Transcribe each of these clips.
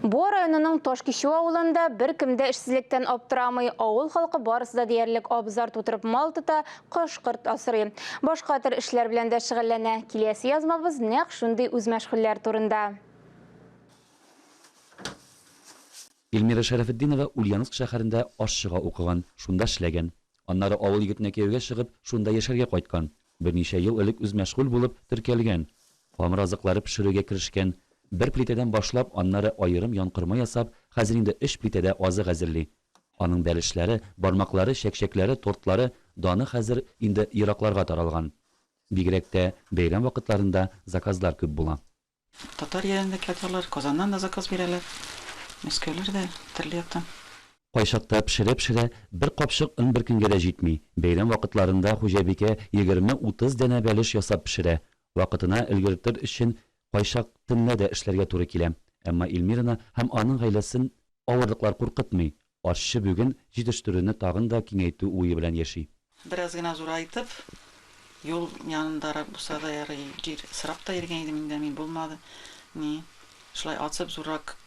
Буа районының Ташкичү авылында беркем дә эшсезлектән аптырамый. Авыл халкы барысы да диярлек абзар тутырып мал тота, кош-корт асрый. Башка төр эшләр белән дә шөгыльләнә. Киләсе язмабыз нәкъ шундый үзмәшгульләр турында. Эльмира Шәрәфетдинова Ульяновск шәһәрендә ашчыга укыган, шунда эшләгән. Аннары авыл егетенә кияүгә чыгып, шунда яшәргә кайткан. Берничә ел элек үзмәшгуль булып теркәлгән. Камыр азыклары пешерүгә керешкән. Бер плитәдән башлап, аннары аерым янкорма ясап, хәзер инде өч плитәдә азык әзерли. Аның бәлешләре, бармаклары, чәкчәкләре, тортлары даны хәзер инде еракларга таралган. Бигрәк тә бәйрәм вакытларында заказлар күп була. Татар ярендә кяталар, Казаннан да заказ бирәләр, Мәскәүләр дә, төрле яктан. Кайчакта пешерә-пешерә бер капчык он бер көнгә дә җитми. Бәйрәм вакытларында хуҗабикә егерме-утыз данә бәлеш ясап пешерә. Вакытына өлгертер өчен кайчак төнлә дә эшләргә туры килә. Әмма Эльмираны һәм аның гаиләсен авырлыклар куркытмый. Ашчы бүген җитештерүне тагын да киңәйтү уе белән яши. Бераз гына зурайтып, юл янындарак булса да ярый, җир сорап та йөргән идем инде, мин булмады. Ни, шулай ачып, зуррак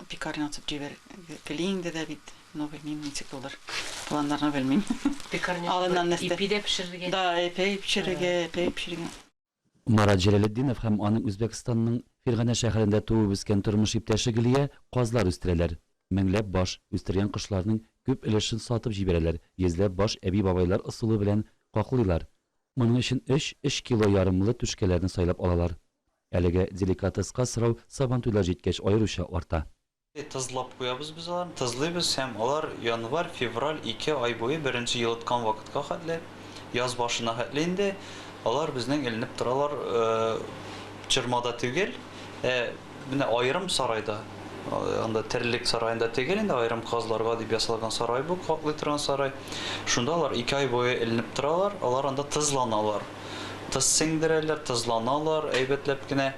пекарня ачып җибәргели инде дә бит, но белмим, ничек булыр. Планнарны белмим. Пекарня Алыннан нәрсә? Ипи дә пешерергә. Да, ипи пешерергә, ипи пешерергә. Марат Җәләлетдинов һәм аның Үзбәкстанның Фирганә шәһәрендә туып үскән тормыш иптәше Гөлия казлар үстерәләр. Меңләп баш, үстергән кошларның күп өлешен сатып җибәрәләр, йөзләп баш әби-бабайлар ысулы белән каклыйлар. Моның өчен өч, өч кило ярымлы түшкәләрне сайлап алалар. Әлеге деликатеска сорау Сабантуйлар җиткәч аеруча арта. Тозлап куябыз без аларны, тозлыйбыз һәм алар январь, февраль ике ай буе беренче елыткан вакытка хәтле, яз башына хәтле инде алар безнең эленеп торалар, чормада түгел, ә менә аерым сарайда, анда терлек сараенда түгел инде, аерым казларга дип ясалган сарай бу, каклый торган сарай. Шунда алар ике ай буе эленеп торалар, алар анда тозланалар. Тоз сеңдерәләр, тозланалар әйбәтләп кенә.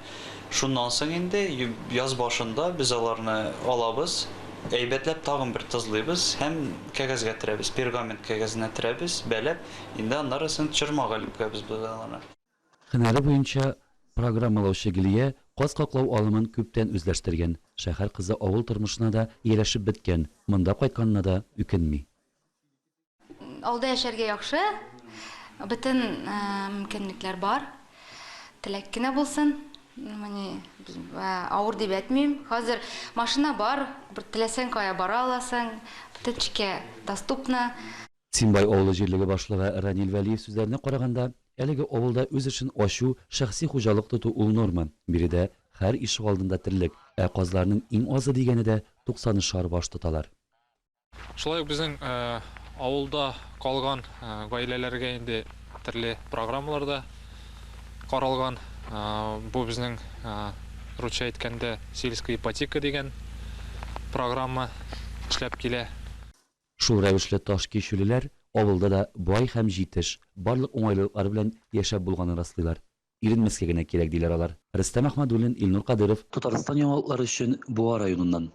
Шуннан соң инде яз башында без аларны алабыз, әйбәтләп тагын бер тозлыйбыз һәм кәгазьгә төрәбез, пергамент кәгазенә төрәбез, бәләп, инде аннары соң чормага элеп куябыз без аларны. Һөнәре буенча программалаучы Гөлия каз каклау алымын күптән үзләштергән. Шәһәр кызы авыл тормышына да ияләшеп беткән, монда кайтканына да үкенми. Авылда яшәргә яхшы, бөтен мөмкинлекләр бар. Теләк кенә булсын. Мени авыр дип әйтмим. Хәзер машина бар, бер теләсәң кая бара аласың, бөтен эшкә доступно. Симбай авылы җирлеге башлыгы Ранил Вәлиев сүзләренә караганда, әлеге авылда үз эшен ачу, шәхси хуҗалык тоту ул норма. Биредә һәр ишегалдында терлек, ә казларның иң азы дигәне дә туксанышар баш тоталар. Шулай ук безнең авылда калган гаиләләргә инде төрле программалар да каралган. Бу безнең, русча әйткәндә, сельская ипотека дигән программа эшләп килә. Шул рәвешле ташкичүлеләр авылда да бай һәм җитеш, барлык уңайлылыклар белән яшәп булганын раслыйлар. Иренмәскә генә кирәк, диләр алар. Рөстәм Әхмәдуллин, Илнур Кадыров. Татарстан яңалыклары өчен Буа районыннан.